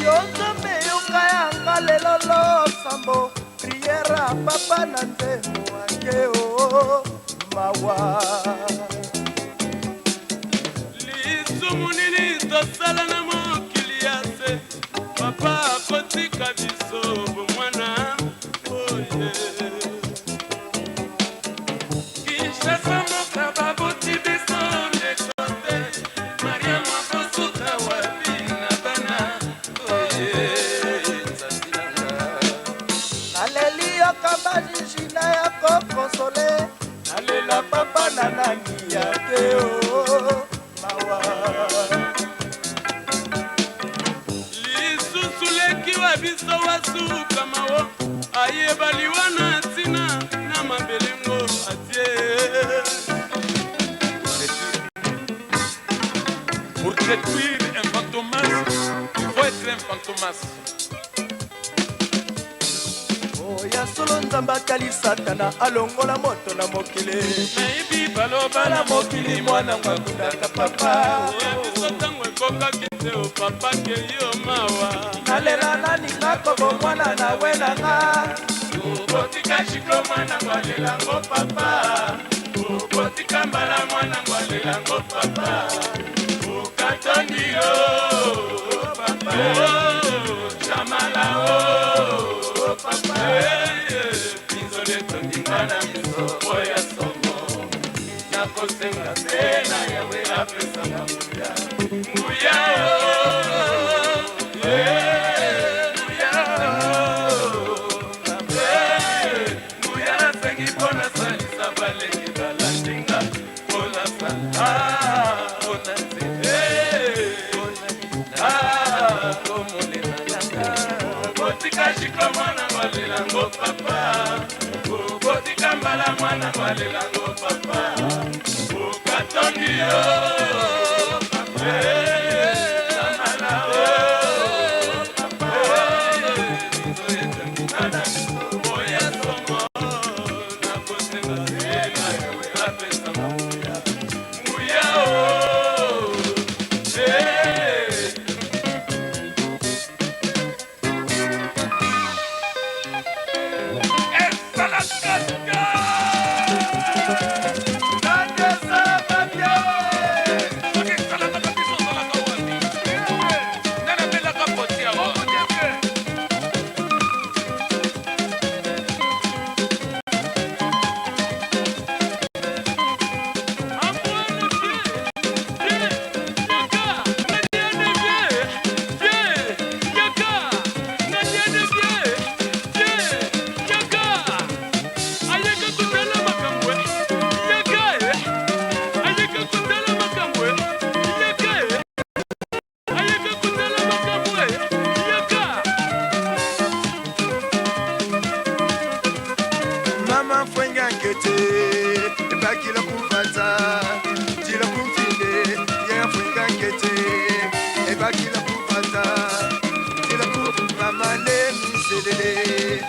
Yo Nzambe yoka yanga lelo losambo priere papa na nzembo ake o mawa. Lisumu nini tosala na mokili ya se, papa akotika biso bomwana oye. Kinshasa mboka baboti biso ndeko te, Mariam akosuka wapi na bana oye nzambi nanga. Naleli yoka bajiji na ya kokonsole, nalela papa na nani yake o mawa. Lisusu leki wa biso wasuka mawo, ayebali wana ntina na mabelengo atie. Pour détruire un fantomas, il faut être un fantomas. Oya solo Nzambe atali Satana alongola moto na mokili. Nayebi baloba na mokili mwana ngwakundaka papa. Ya biso ntango ekokaki te o papa keyo mawa. Nalela naninga kobo mwana na we nanga. Okotika shiklo mwana ngwalelango papa, okotika mbala mwana ngwalelango papa, okatondi yo papa, jamala o papa, pinzoli etondinga na miso oya somo, nakosenga se na Yawe apesanga nguya, nguya o, nguya nguya nasengi mpo nasalisa baleki balandinga mpo nasala mpona nzete komolema nanga. Okotika jiklo mwana ngwalelango papa, okotika mbala mwana ngwalelango papa, okatondi yo papa, namala o papa, biso etondinga na miso oya somo, nakosenga se na Yawe apesanga nguya, nguya o eh. Soki esalamaka biso ozalaka wapi? Nani abelaka poti awa? Mama fwenga nkete ebakila kumfata tila kumfinde ya fwenga nkete ebakila kumfata tila ku mama le miselele.